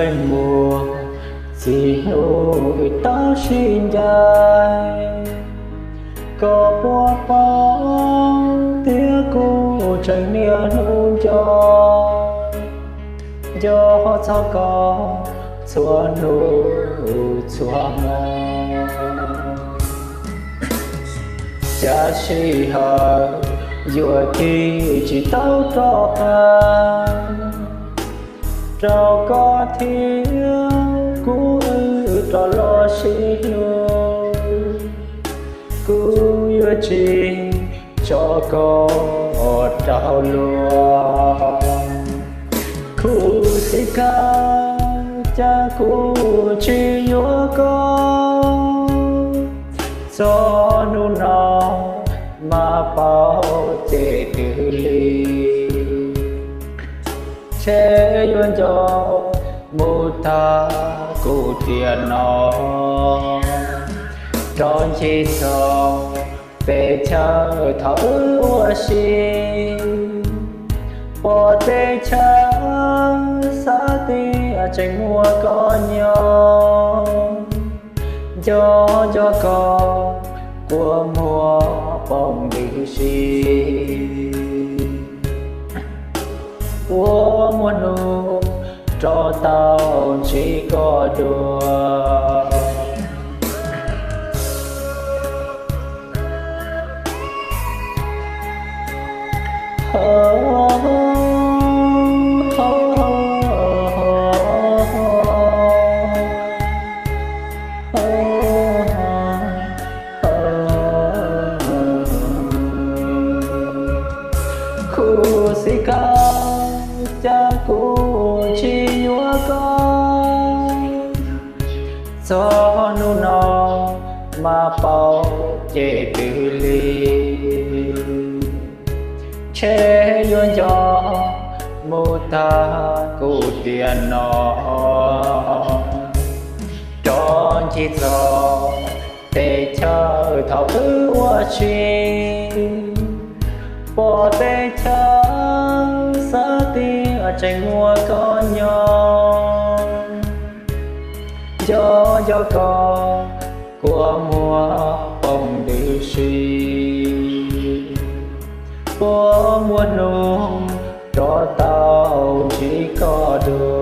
Muaj txij hnub wb tau sib ncaim, koj puas paub tias kuv tseem niaj hnub nco, nco txog koj txhua hnub txhua hmo. Cas sij hawm yuam kev tsis tau rov qab rau koj thiab kuv wb rov los sib hlub. Kuv yuav tsis tso koj rau luag. Khuv xim kawg cas kuv tsis yuav koj, txog hnub no mas paub ces twb lig. Ntshe yuav nco mus tag kuv tiam no, rov ncig txog peb chaw thaum wb ua si, pom tej chaw xav tias tseem muaj koj nyob, nco nco koj kua muag poob ntws si. Puas muaj hnub rov tau ntsib koj dua? Khuv xim kawg cas kuv tsis yuav koj, txog hnub no mas paub ces twb lig. Ntshe yuav nco mus tag kuv tiam no, rov ncig txog tej chaw thaum wb ua si, pom tej chaw xav tias tseem muaj koj nyob, nco nco koj kua muag poob ntws si. Puas muaj hnub rov tau ntsib koj dua?